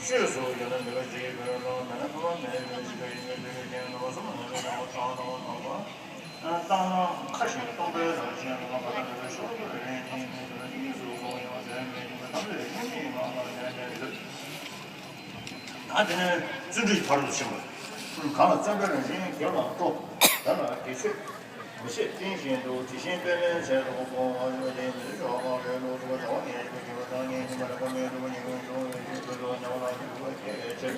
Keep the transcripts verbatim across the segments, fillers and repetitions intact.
ཆོས་སུ་ཡོད་ན་ནུས་པ་ཅིག་དགོས་ལོ། མེད་ན་ཐོག་མ་མེད་པའི་གཞི་ཁ་ཡིན་པའི་ལུས་ཀྱི་རྐྱེན་ནོར་སོང་ན་ནུས་པའི་ལོ་ཐོག་ཐོག་ཐོག་པ། ལྟ་ན་ཁ་ཞིག་སྟོང་པའི་རང་བཞིན་ལ་མ་ཐོག་མེད་པའི་ཤོག་ཐོག་རེ་ཡིན་པའི་གཉིས་སུ་གོང་ཡང་དོན་མེད་ཀྱི་མི་ཐམས་ཅད་ཀྱི་སྙིང་ཉེ་ངང་ལ་ལན་ལན་ཡོད། ད་དེ་ནས་བརྩོན་འགྲུས་ཕར་ཚུར་ཕྱིན་པ། གང་ལ་བརྩོན་པའི་རང་བཞིན་གྱིས་ལ་སྤྲོ། དེ་ལ་དགེ་ཚེ། མི་ཤེས་བསྟན་བཞིན་དུ་དེ་བཞིན་དཔེ་མེད་ཚད་དུ་སྤོང་བ་ཡོད་དེ་མི་ཤོག་མ་རེད་ལུགས་སུ་བྱ་བ་ངེས་ཀྱི་བྱེད་པ་དང་ངེས་ཀྱི་མ་རེད་ཀོ་མེད་སྒྲུབ་པ་ཉིད་ཀྱང་བྱུང་བའི་ཕྱིར་དུ་ཉམས་ལ་འགྱུར་བ་སྐྱེ་བའི་ཕྱིར།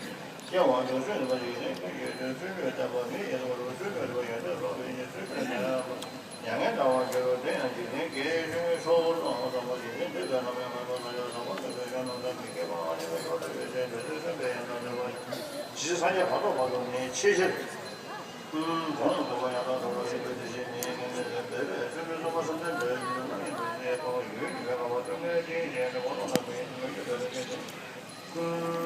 སྐྱེ་བ་འདུ་བྱེད་པ་ཡིན་ནས་ཀུན་གྱི་དོན་བརྩོན་འགྲུས་བསྟན་པ་མི་ཡི་དོན་རུ་བརྩོན་འགྲུས་པ་ཡོན་ཏན་རྫོགས་པའི་ཉིད་བརྩོན་འགྲུས་ལྡན་པ། མྱ་ངན་འདའ་བར་འགྱུར་རོ། དེ་ཡང་འཇིག་རྟེན་གྱི་ཆུང་ངུའི་ཚོགས་དང་འཛོམས་པ་འཇིག་རྟེན་འདུས་པའི་ལམ་ཡང་མ་ཐོབ་ན་ཡང་ཟབ་མོ་སྟོན་པའི་ཡང་ནམ་མཁའ་མི་སྐྱེ་བ་ཨ་ནི་ལ་ཡོད་པའི་ཡོད་ཅན་འདོད་དོན་སེམས་པའི་ཡང་དག་འདོད་པ། ཇི་སྲིད་སངས་རྒྱས་བར་དོ་བར་དུ་ནི་ཆེས་ཆེར། ཀུན་གོང་དུ་བ་ཡང་དག་འགྲོ་བ་ཡིན་པའི་དེ་བཞིན་ཉིད་ཀྱི་མི་ལ་འབད་པས་བརྩོན་འགྲུས་བསམ་པ་བསམ་གཏན་འདོད་ཀྱི་མི་རྣམས་ཡིན་པའི་ཚེ་དཔའ་བོ་ཡུལ་ཉིད་པའི་དགའ་བ་སྟོན་ཀའི་རྐྱེན་བྱས་ནས་འོ་ལོ་ལ་མི་ཡིན་མོས་ཀྱི་འདོད་པའི་རྐྱེན་ཀུན།